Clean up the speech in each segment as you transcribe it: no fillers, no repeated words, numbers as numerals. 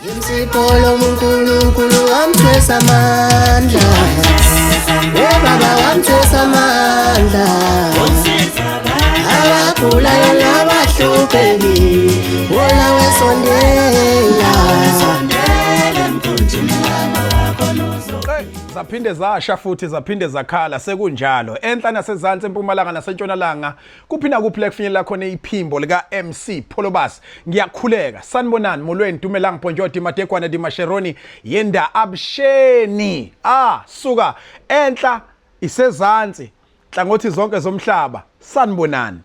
Insipho uNkulunkulu wamthwesa amandla. Oh baba wamthwesa amandla. Abagulayo nabahluphekile, wona wesondela. Zaphinde zasha futhi zaphinde zakhala sekunjalo enhla nasezansi empumalanga nasentshonalanga kuphi nakuphi la kufinyelela khona iphimbo lika MC Pholobas. Ngiyakhuleka, sanibonani, molweni, dumelang, bonjour, dimadekwana, dimasheroni, yenda abusheni. Ah, suka enhla isezansi nhlangothi zonke zomhlaba, sanibonani.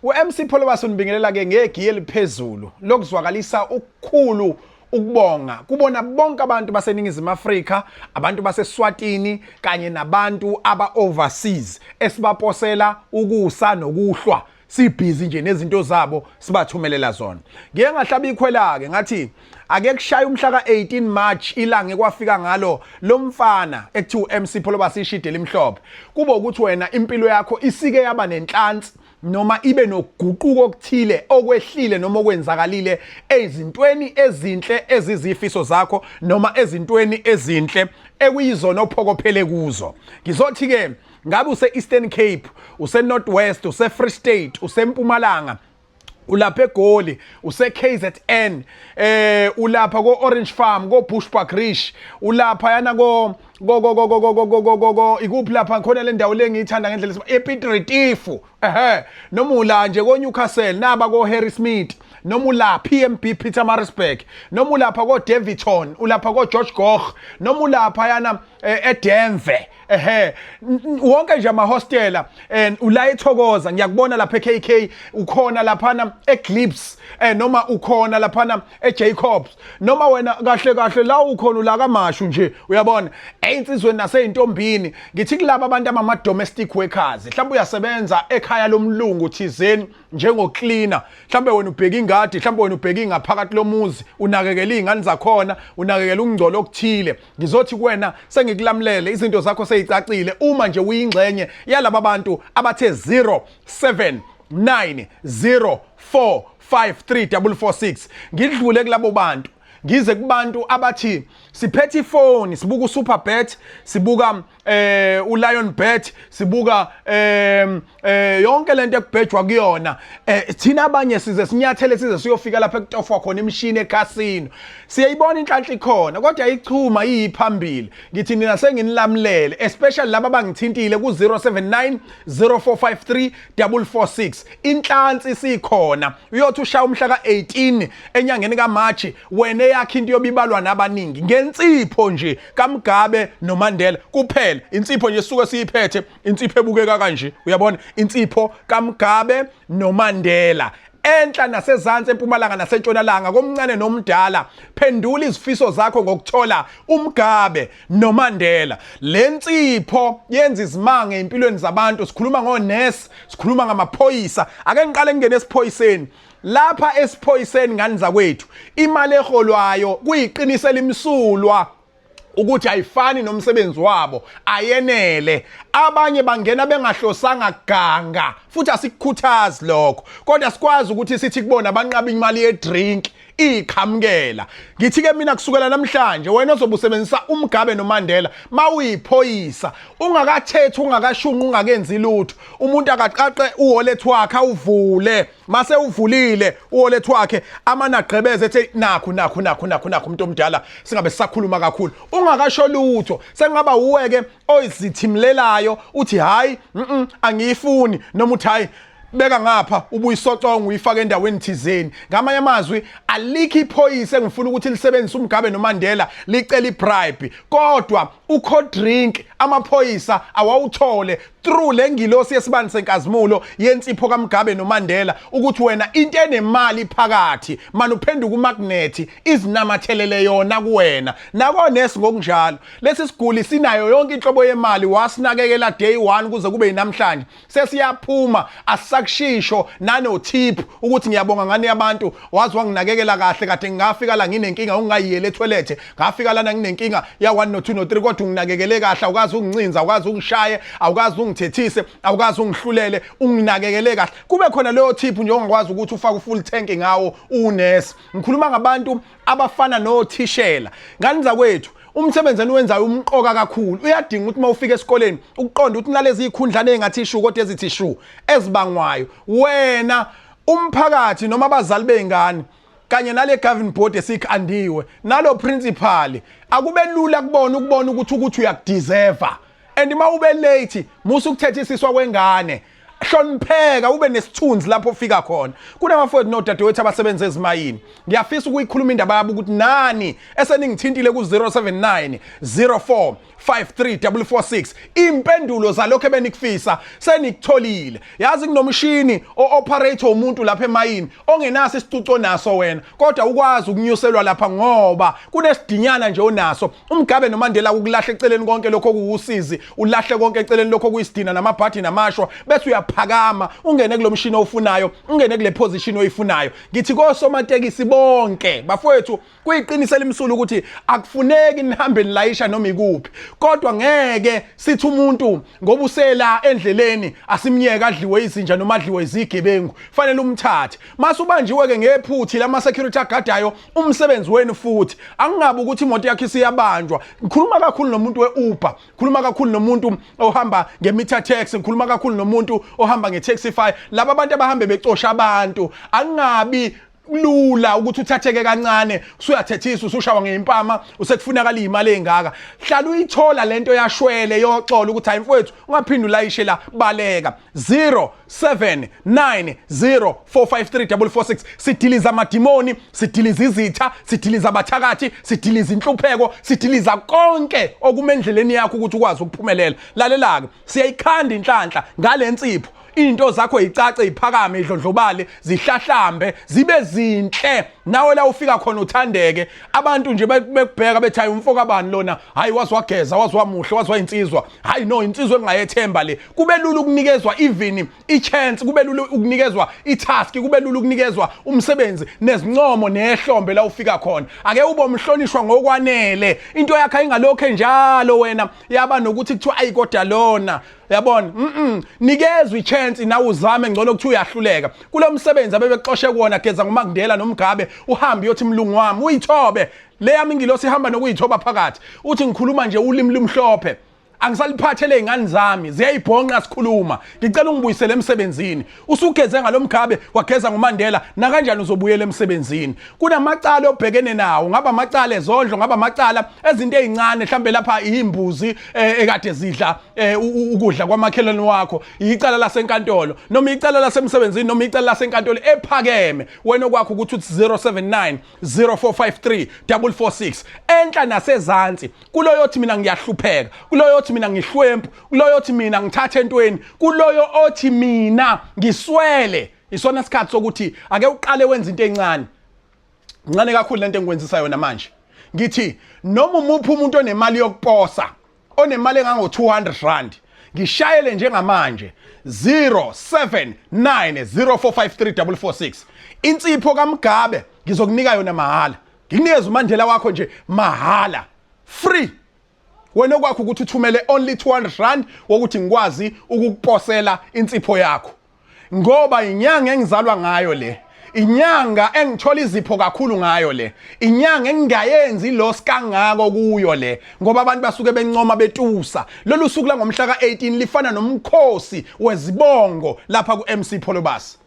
U-MC Pholobas unibingelela ke ngegiye eliphezulu lokuzwakalisa ukukhulu ukubonga kubona bonke abantu baseNingizimu Afrika, abantu baseSwatini kanye nabantu aba overseas esibaposela ukusa nokuhlwa sibhizi nje nezinto zabo sibathumelela zona. Ngiye ngahlaba ikhwela ke ngathi ake kushaye umhla ka-18 March, ilanga ekwafika ngalo lomfana ekuthiwa uMC Pholoba sishide limhlophe. Kuba ukuthi wena impilo yakho isike yaba nenhlansi noma ibe nokuguquko okuthile okwehlile noma okwenzakalile ezintweni ezinhle ezizifiso zakho noma ezintweni ezinhle ekuyizona ophokophele kuzo. Ngizothi ke ngabe use Eastern Cape, use North West, use Free State, use Mpumalanga, ulapha eGoli, use KZN, ulapha ko Orange Farm, ko Bushbuckridge, ulapha yana ko ko ko ko ko ko ko ko ko ko ikuphi lapha khona le ndawo le ngiyithanda ngendlela ePiet Retief, ehe, noma ula nje ko Newcastle, naba ko Harry Smith, noma ula PMB Pietermaritzburg, noma ulapha ko Daveyton, ulapha ko George Goch, noma ulapha yana eDenver, ehe, wonke nje amahostela and ula eThokoza, ngiyakubona lapha eKK, ukhona laphana eGlibs, noma ukhona laphana eJacobs, noma wena kahle kahle la ukhona ula kaMashu nje, uyabona einsizweni naseyintombini. Ngithi kulaba abantu abama domestic workers, mhlawumbe uyasebenza ekhaya lomlungu thizeni njengo cleaner, mhlawumbe wena ubheka ingadi, mhlawumbe wena ubheka ingaphakathi lomuzi, unakekela izingane zakhona, unakekela ukungcola okuthile. Ngizothi kuwena sengikulamulele, izinto zakho seyicacile uma nje uyingxenye yalaba bantu abathe 07 9 0 4 5 3 4 6. Ngidlule kulabo bantu ngize kubantu abathi siphethe ifoni, sibuka uSuperbet, sibuka uLion Bet, sibuka yonke lento ekubhejwa kuyona. Thina abanye size sinyathele size siyofika lapha ekutofwa khona imishini ecasino. Siyayibona inhlanhla ikhona kodwa ayichuma iyiphambili. Ngithi nina senginilamulele, especially laba abangithintile ku 079 0453 446. Inhlansi sikhona, uyothi ushaya umhla ka-18 enyangeni kaMarch, wena eyakho into yobibalwa nabaningi ngensipho nje kaMgabe noMandela kuphela. Insipho nje suke siyiphethe, insipho ebukeka kanje, uyabona, insipho kaMgabe noMandela. Enhla nasezansi, empumalanga nasentshonalanga, komncane nomdala, phendula izifiso zakho ngokuthola uMgabe noMandela. Le nsipho yenza izimanga empilweni zabantu. Sikhuluma ngonesi, sikhuluma ngamaphoyisa. Ake ngiqale ngingene esiphoyiseni. Lapha esiphoyiseni, ngani zakwethu, imali eholwayo kuyiqinisa elimsulwa ukuthi ayifani nomsebenzi wabo, ayenele. Abanye bangena bengahlosanga ganga, futhi asikukhuthazi lokho, kodwa sikwazi ukuthi sithi kubona banqaba imali yedrink iqhamukela. Ngithi ke mina kusukela namhlanje, wena ozobe usebenzisa uMgabe noMandela mawuyiphoyisa, ungakathethi, ungakashunqi, ungakenzi lutho, umuntu akaqaqe uwallet wakhe awuvule. Mase uvulile uwallet wakhe, amanagqebeze ethi nakhu nakhu nakhu nakhu nakhu, umuntu omdala, singabe sisakhuluma kakhulu. Ungakasho lutho, sengaba uweke oyizithimlelayo uthi hayi, angiyifuni, noma uthi hayi, beka ngapha, ubuyisoconga uyifake endaweni thizeni. Ngamanye amazwi, alikho iphoyisa engifuna ukuthi lisebenzise uMgabe noMandela licela ibribe, kodwa ucold drink amaphoyisa awawuthole through le ngilosi yesibani senkazimulo yensipho kaMgabe noMandela, ukuthi wena into enemali phakathi manje uphenduka umagnet, izinamathelele yona kuwena. Nakonesi ngokunjalo, lesi siguli sinayo yonke inhlobo yemali, wasinakekela day 1 kuze kube yinamhlanje, sesiyaphuma asisakushisho nano tip ukuthi ngiyabonga ngani abantu, wazi wanginakekela kahle. Kade ngingafika la nginenkinga ungayiyele etoilet, ngafika lana nginenkinga ya 1 no 2 no 3, kodwa unginakekele kahle, awukazi ungincinza, awukazi ungishaye, awukazi ungithe. ungithethise, awukaze ungihlulele, unginakekele kahle. Kube khona leyo tip nje ongakwazi ukuthi ufake ufull tank ngawo unesi. Ngikhuluma ngabantu abafana nothishela. Ngani zakwethu, umsebenzi eniwenzayo umqoka kakhulu. Uyadinga ukuthi uma ufika esikoleni ukuqonda ukuthi nalezi zikhundlana ezingathi shu kodwa ezithi shu ezibangwayo. Wena umphakathi noma abazali bezingane kanye nale governing board esikhandiwe nalo principal, akube lula kubona ukubona ukuthi uyakudeserve. And uma ube late, musa ukuthethisiswa kwengane, hlonipheka, ube nesithunzi lapho ufika khona. Kunabafowethu nodadewethu abasebenza ezimayini. Ngiyafisa ukuyikhuluma indaba yabo ukuthi nani eseningithintile ku-079 04 53446, impendulo zalokho ebenikufisa senikutholile. Yazi kunomshini o-operator umuntu lapha emayini ongenaso isicuco naso wena, kodwa ukwazi ukunyuselwa lapha ngoba kunesidinyana nje onaso. UMgabe noMandela ukulahla eceleni konke lokho okuwusizi, ulahle konke eceleni lokho okuyisidina namabhadi namashwa, bese uyaphakama ungene kulo mshini ofunayo, ungene kule position oyifunayo. Ngithi kosomatekisi bonke, bafowethu, kuyiqiniso elimsulu ukuthi akufuneki nihambe nilayisha noma ikuphi, kodwa ngeke sithi umuntu ngoba usela endleleni asimnyeke adliwe izinja noma adliwe izigebengu. Fanele umthathe mase ubanjiwe ke ngephuthi lama security agadayo umsebenzi wenu, futhi angingabi ukuthi imoto yakhe isiyabanjwa. Ngikhuluma kakhulu nomuntu we-Uber, ngikhuluma kakhulu nomuntu ohamba nge-meter taxi, ngikhuluma kakhulu nomuntu ohamba nge-Taxify, laba abantu abahambe becosha abantu. Angingabi lula ukuthi uthatheke kancane usuyathethiswa, usushawa ngeimpama, usekufunakala imali engaka. Hlala uyithola lento yashwele yoxolo ukuthi hayi mfowethu, ungaphinde ulayishe la, baleka. 0790453446. Sidiliza amadimoni, sidiliza izitha, sidiliza abathakathi, sidiliza inhlupheko, sidiliza konke okumendleleni yakho ukuthi ukwazi ukuphumelela. Lalela-ke, siyayikhanda inhlanhla ngale nsipho, into zakho icace, iphakame, idlondlobale, zihlahlambe, zibe zinhle, nawe la ufika khona uthandeke, abantu nje bekubheka bethi, "Hayi, umfo kabani lona? Hayi, wazi wageza, wazi wamuhle, wazi wayinsizwa. Hayi no, insizwa engayethemba le." Kube lula ukunikezwa even i-chance, kube lula ukunikezwa i-task, kube lula ukunikezwa umsebenzi nezincomo nehlombe la ufika khona. Ake ube umhlonishwa ngokwanele, into yakho ayingalokho enjalo wena yaba nokuthi kuthiwa, "Ayi, kodwa lona yabona." Nikezwe i-chance nawe uzame, ngcono ukuthi uyahluleka kulo msebenzi abebexoshe kuwona. Geza ngoMandela noMgabe, uhambe uyothi, "Mlungu wami," uyithobe. Le yami ingilosi ihamba nokuyithoba phakathi. Uthi ngikhuluma nje ulimi lumhlophe, angisaliphathele izingane zami ziyayibhonqa sikhuluma, ngicela ungibuyisele emsebenzini. Usugeze ngalomgabe, wageza ngoMandela, nakanjani uzobuyela emsebenzini. Kunamacala obhekene nawo, ngaba amacala ezondlo, ngaba amacala ezinto ezincane, mhlambe lapha imbuzi ekade zidla ukudla kwamakhelwane wakho, icala lasenkantolo noma icala lasemsebenzini noma icala lasenkantolo ephakeme. Wena okwakho ukuthi uthi 079 0453 446. Enhla nasezansi, kuloyo othi mina ngiyahlupheka, kuloyo othi mina ngihlwempu, kuloyo othi mina ngithatha entweni, kuloyo othi mina ngiswele, isona sikhathi sokuthi ake uqale wenze into encane ncane kakhulu. Lento engikwenzisa yona manje, ngithi noma umuphi umuntu onemali yokuposa, onemali engango 200 rand, ngishayele njengamanje 0790453446. Insipho kaMgabe ngizokunika yona mahala, ngikunikeze uMandela wakho nje mahala, free. Wena okwakho ukuthi uthumele only 200 rand wokuthi ngikwazi ukukuposela insipho yakho, ngoba inyanga engizalwa ngayo le, inyanga engithola izipho kakhulu ngayo le, inyanga engingayenzi loss kangako kuyo le, ngoba abantu basuke bencoma betusa. Lolu suku langomhla ka-18 lifana nomkhosi wezibongo lapha ku-MC Pholobas.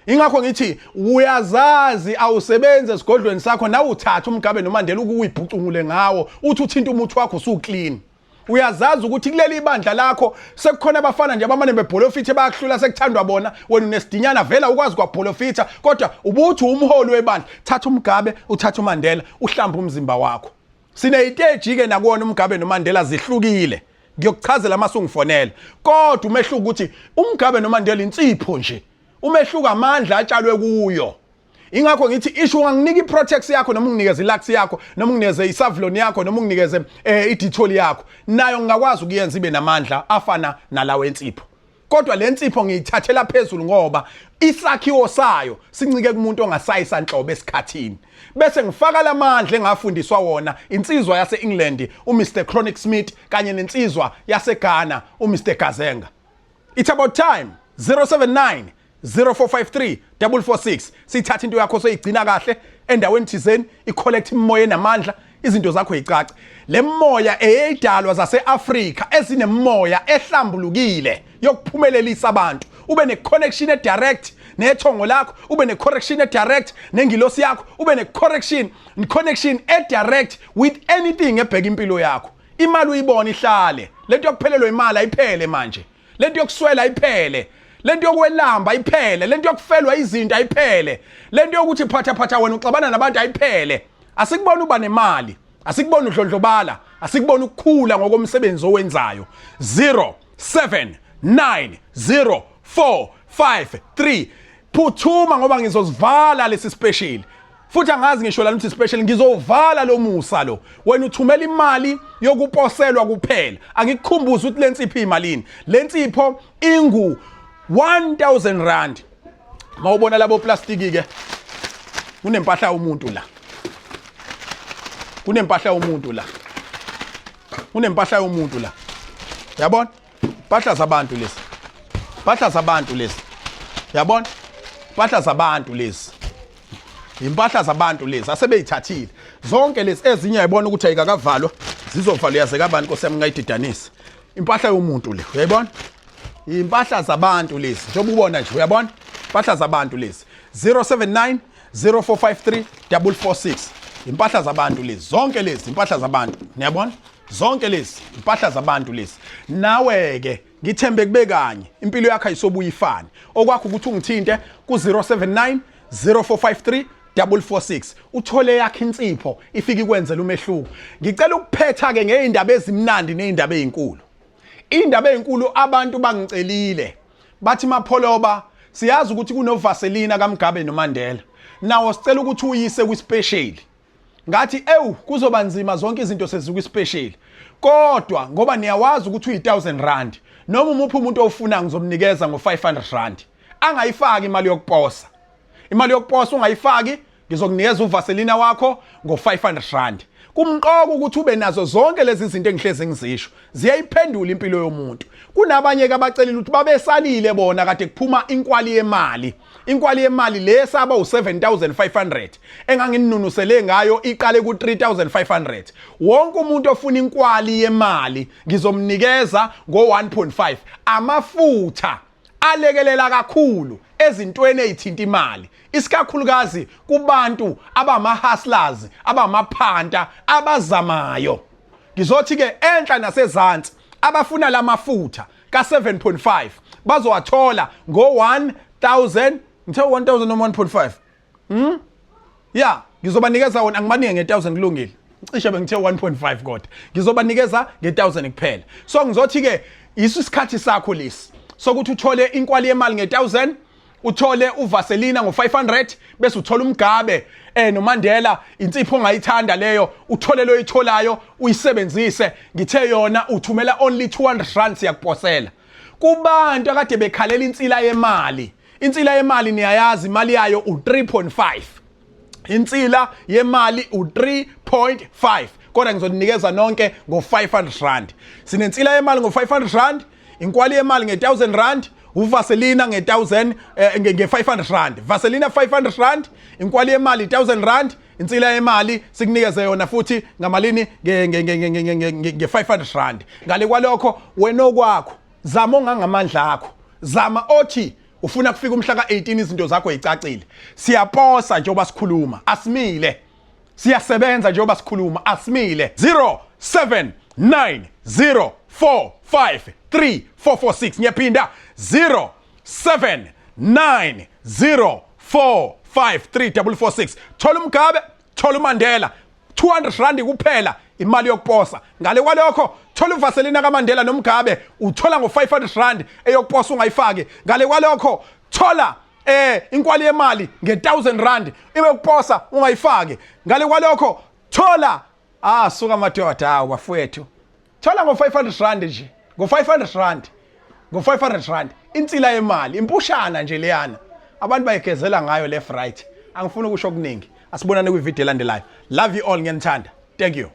Ingakho ngithi uyazazi awusebenzi esigodlweni sakho, nawe uthatha uMgabe noMandela ukuyibhucungule ngawo, uthi uthinta umuthi wakho usuclean. Uyazazi ukuthi kuleli ibandla lakho sekukhona abafana nje abamane bebholofithe, bayakuhlula, sekuthandwa bona, wena unesidinyana vela ukwazi kwabholofitha, kodwa ubuthi umholi webandla. Thatha uMgabe, uthatha uMandela, uhlamba umzimba wakho. Sineyiteji ke nakuwona uMgabe noMandela, zihlukile, ngiyokuchazela uma sungifonela, kodwa umehluko ukuthi uMgabe noMandela insipho nje, umehluko amandla atshalwe kuyo. Ingakho ngithi isho unganginika iProtex yakho, noma unginikeze iLux yakho, noma unginikeze iSavlon yakho, noma unginikeze iDettol yakho, nayo ngingakwazi ukuyenza ibe namandla afana nalawo ensipho, kodwa le nsipho ngiyithathela phezulu ngoba isakhiwo sayo sincike kumuntu ongasayisa nhlobo esikhathini, bese ngifaka lamandla engafundiswa wona insizwa yase-England uMr Chronic Smith kanye nensizwa yaseGhana uMr Gazenga. It's about time. 079 0453 446. Sithatha into yakho, soyigcina kahle endaweni thizeni, icollect imoya enamandla, izinto zakho icace. Le moya eyidalwa zaseAfrika ezinemoya ehlambulukile yokuphumelelisa abantu, ube ne-connection edirect nethongo lakho, ube ne-correction edirect nengilosi yakho, ube ne-correction connection edirect with anything ebheka impilo yakho. Imali uyibona ihlale. Lento yokuphelelwa imali ayiphele manje, lento yokuswela ayiphele, lento yokwelamba ayiphele, lento yokufelwa izinto ayiphele, lento yokuthi phatha phatha wena uxabana nabantu ayiphele. Asikubona uba nemali, asikubona udlondlobala, asikubona ukukhula ngokomsebenzi owenzayo. 0 7 9 0 4 5 3. Phuthuma ngoba ngizozivala lesi special. Futhi angazi ngisho lana ukuthi special, ngizovala lo musa lo. Wena uthumela imali yokuposelwa kuphela. Angikukhumbuze ukuthi lensipho imalini. Lensipho ingu 1000 rand. Mawubona labo plastic ke, kunempahla yomuntu la, kunempahla yomuntu la, kunempahla yomuntu la. Yabona, impahla zabantu lezi, impahla zabantu lezi. Yabona, impahla zabantu lezi, impahla zabantu lezi asebeyithathile zonke lezi. Ezinye ayibona ukuthi ayikakavalwa, zizovalwa. Yazeka abantu, nkosi yami, ngayididanisa impahla yomuntu le. Uyayibona, impahla zabantu lezi, njengoba ubona nje, uyabona, impahla zabantu lezi. 079 0453 446. Impahla zabantu lezi, zonke lezi impahla zabantu. Niyabona, zonke lezi impahla zabantu lezi. Nawe ke ngithembe kube kanye, impilo yakho ayisobuye ifane. Okwakho ukuthi ungithinte ku-079 0453 446, uthole yakhe insipho ifike ikwenzela umehluko. Ngicela ukuphetha ke ngeindaba ezimnandi neindaba ezinkulu. Indaba ezinkulu, abantu bangicelile, bathi, "Mapholoba, siyazi ukuthi kunovaselina kaMugabe noMandela, nawo sicela ukuthi uyise kwispecial." Ngathi, "Ewu, kuzoba nzima, zonke izinto sezikwispecial, kodwa ngoba niyawazi ukuthi uyi1000 rand, noma umuphi umuntu ofuna ngizomnikeza ngo500 rand, angayifaki imali yokuposa. Imali yokuposa ungayifaki, ngizokunikeza uvaselina wakho ngo500 rand." Kumqoka ukuthi ube nazo zonke lezi zinto engihlezi ngizisho, ziyayiphendula impilo yomuntu. Kunabanye ke abacelile ukuthi babesalile bona kade kuphuma inkwali yemali. Inkwali yemali le saba u7500 engangininunusele ngayo iqale ku3500. Wonke umuntu ofuna inkwali yemali ngizomnikeza ngo1.5. Amafutha alekelela kakhulu ezintweni ezithinta imali, isikakhulukazi kubantu abama-hustlers, abamaphanta, abazamayo. Ngizothi ke enhla nasezansi, abafuna lamafutha ka7.5 bazowathola ngo1000. Ngithe 1000 noma 1.5? Ya, ngizobanikeza wona, angibanike nge1000. Kulungile, cishe bengithe 1.5 kodwa ngizobanikeza nge1000 kuphela. So ngizothi ke isu isikhathi sakho lesi sokuthi uthole inkwali yemali nge1000, uthole uvaselina ngo500, bese uthola uMugabe noMandela, insipho ongayithanda leyo, uthole lo oyitholayo, uyisebenzise. Ngithe yona uthumela only 200 rand, siyakuposela. Kubantu akade bekhalela insila yemali, insila yemali niyayazi, imali yayo u3.5. Insila yemali u3.5, kodwa ngizoninikeza nonke ngo500 rand. Sinensila yemali ngo500 rand, inkwali yemali nge1000 rand, uvaselina nge1000, nge500 rand. Vaselina 500 rand, inkwali yemali 1000 rand, insila yemali sikunikeze yona futhi ngamalini? Nge 500 rand. Ngale kwalokho, wena okwakho zama ongangamandla akho, zama othi ufuna kufika umhla ka-18 izinto zakho yicacile. Siyaposa njengoba sikhuluma, asimile. Siyasebenza njengoba sikhuluma, asimile. 079 0 4 5 3 4 4 6. Ngiyaphinda, 0 7 9 0 4 5 3 4 4 6. Thola uMugabe, thola uMandela, 200 rand kuphela imali yokuposa. Ngale kwalokho, thola uvaselina kaMandela noMugabe, uthola ngo500 rand, eyokuposa ungayifaki. Ngale kwalokho, thola inkwali yemali nge1000 rand, ibe kuposa ungayifaki. Ngale kwalokho, thola, ah, suka madoda, awu bafowethu, thola ngo500 rand nje, ngo500 rand, ngo500 rand insila yemali, impushana nje leyana abantu bayigezela ngayo left, right. Angifuni ukusho okuningi. Asibonane kwivideo elandelayo. Love you all, ngiyanithanda. Thank you.